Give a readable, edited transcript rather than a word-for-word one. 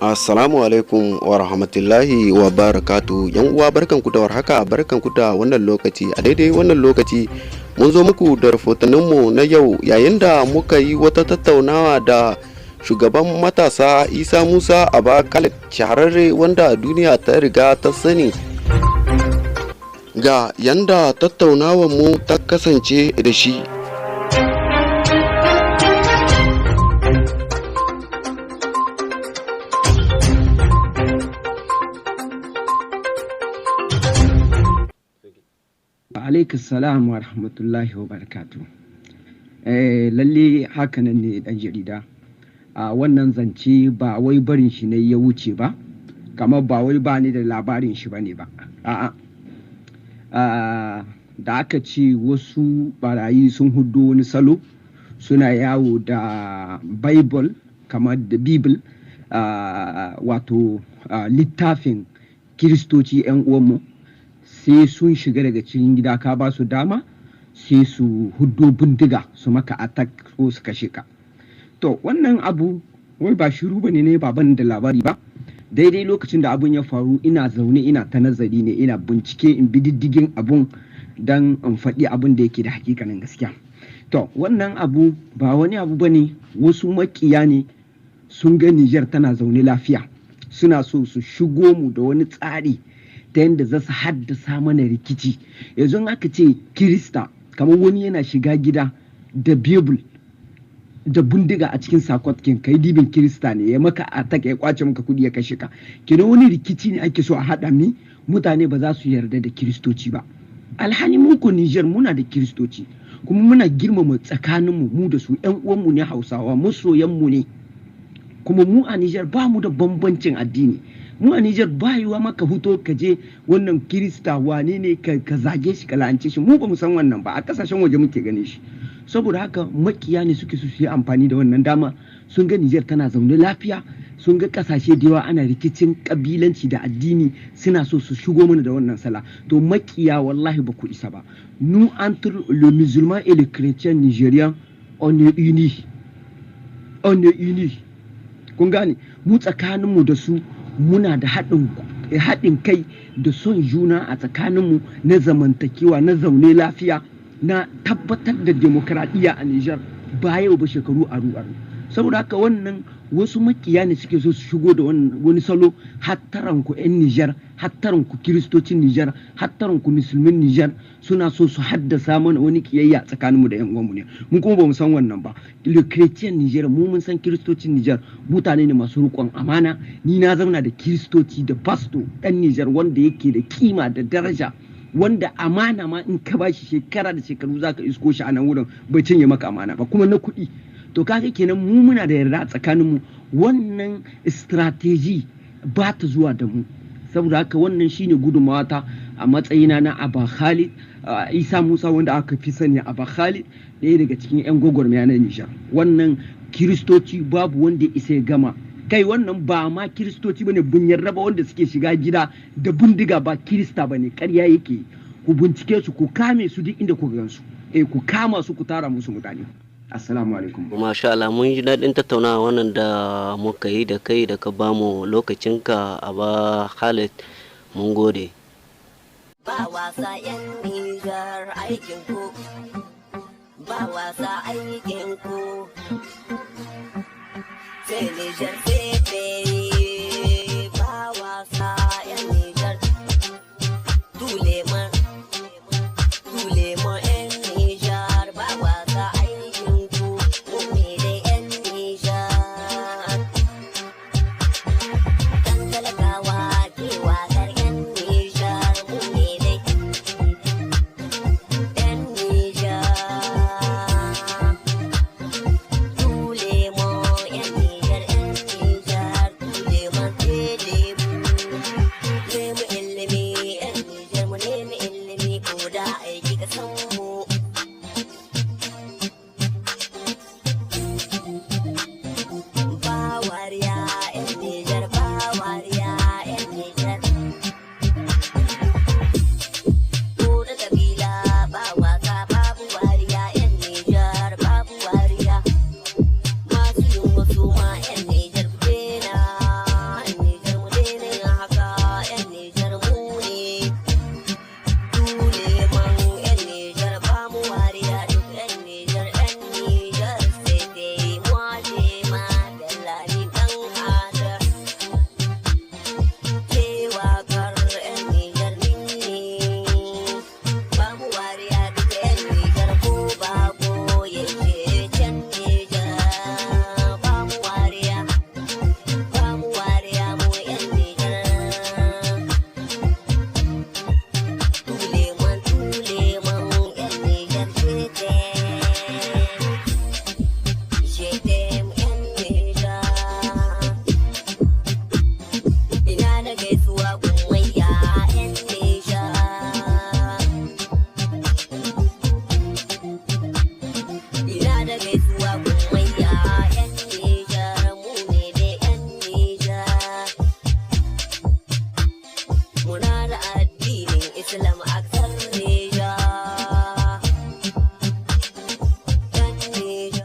Assalamu alaikum wa rahmatullahi wa barakatu. Yan uwa, barkanku da warhaka, barkanku da wannan lokaci. A daidai wannan lokaci mun zo muku da rahotanninmu na yau, yayin da muka yi wata tattaunawa da shugaban matasa Isa Musa Abba Khalid, shahararre wanda duniya ta riga ta sani. Ga yanda tattaunawar mu ta kasance da shi. Alaikas salam wa rahmatullahi wa barakatu. Lalle hakanan ne, dan jarida. A wannan zance ba wai barin shi ne ya wuce ba, kamar ba wai ba ni da labarin shi bane ba. A'a. Da aka ce wasu barayi sun hudo wani salo, suna yawo da Bible, kamar da Bible, wato littafin Kiristoci 'yan uwanmu, sai sun shiga daga cikin gida, ka ba su dama, sai su huddo bindiga su maka attack ko su kashe ka. To, wannan abu wai ba shiru bane ne, ba ban da labari ba. Daidai lokacin da abun ya faru, ina zaune ina ta nazari ne, ina bincike in bi diddigin abun don in faɗi abun da yake da hakikanin gaskiya. To, wannan abu ba wani abu bane, wasu makiya ne sun ga Nijar tana zaune lafiya, suna so su shigo mu da wani tsari ta yadda za su haddasa mana rikici. Yanzu aka ce Kirista, kamar wani yana shiga gida da Bible da bindiga a cikin sakotkin, kai dibin Kirista ne, ya maka attack, ya kwace maka kudi, ya kashe ka. Kenan wani rikici ne ake so a haɗa mi mutane ba za su yarda da Kiristoci ba. Alhali mun ko Niger muna da Kiristoci, kuma muna girmama tsakaninmu mu da su. Yan uwanmu ne Hausawa, masoyanmu ne. Kuma mu a Niger ba mu da bambancin addini. Mu a Niger ba yiwa maka huto ka je wannan Kirista wane ne, ka zage shi, ka la'ance shi. Mu ba mu san wannan ba, a kasashen waje muke ganin shi. Saboda haka makiya ne suke so su yi amfani da wannan dama. Sun ga Niger tana zaune lafiya, sun ga kasashe da yawa ana rikicin kabilanci da addini, suna so su shigo mana da wannan sala. To makiya, wallahi ba ku isa ba. Nous, entre le musulman et le chrétien nigérien, on est unis, on est unis. Kun gane, mu tsakaninmu da su muna da haɗin kai da son juna a tsakaninmu, na zamantakewa, na zaune lafiya, na tabbatar da demokradiyya a Nijar ba yau ba, shekaru aru aru. Saboda haka wannan wasu makiya ne suke so su shigo da wani salo. Hattaran ku 'yan Nijar, hattaran ku Kiristocin Nijar, hattaran ku Musulmin Nijar, suna so su haddasa mana wani kiyayya tsakaninmu da 'yan uwanmu ne. Mu kuma ba mu san wannan ba. Le chrétien Niger, mu mun san Kiristocin Nijar mutane ne masu riƙon amana. Ni na zauna da Kiristoci, da pasto dan Nijar wanda yake da kima da daraja, wanda amana ma in ka bashi, shekara da shekaru zaka isko shi a nan wurin bai cinye maka amana ba, kuma na kuɗi. To kaga kenan mu muna da yarda a tsakaninmu. Wannan strategy ba ta zuwa da mu. Saboda haka wannan shine gudunmawa ta a matsayina na Aba Khalid Isa Musa, wanda aka fi sani Aba Khalid, ɗaya daga cikin 'yan gwagwarmaya na Nijar. Wannan Kiristoci babu wanda ya isa ya gama kai. Wannan ba ma Kiristoci bane, bun yarda ba. Wanda suke shiga gida da bindiga ba Kirista bane, ƙarya yake. Ku bincike su, ku kame su duk inda kuka gansu. Eh, ku kama su, ku tara musu mutane. Assalamu alaikum. Masha Allah, mun ji daɗin tattaunawa wannan da muka yi da kai, da ka bamu lokacinka, Aba Khalid. Mun gode. Ba wasa 'yan Nijar aikin ku, ba wasa aikin ku. Sai Nijar sai ba wasa 'yan Nijar. Tuleman, tuleman 'yan Nijar, ba wasa aikin ku, mu ne dai 'yan Nijar. Dan talakawa ke wakar 'yan Nijar, mu ne dai 'yan Nijar. Tule mu 'yan Nijar, 'yan Nijar. Islam.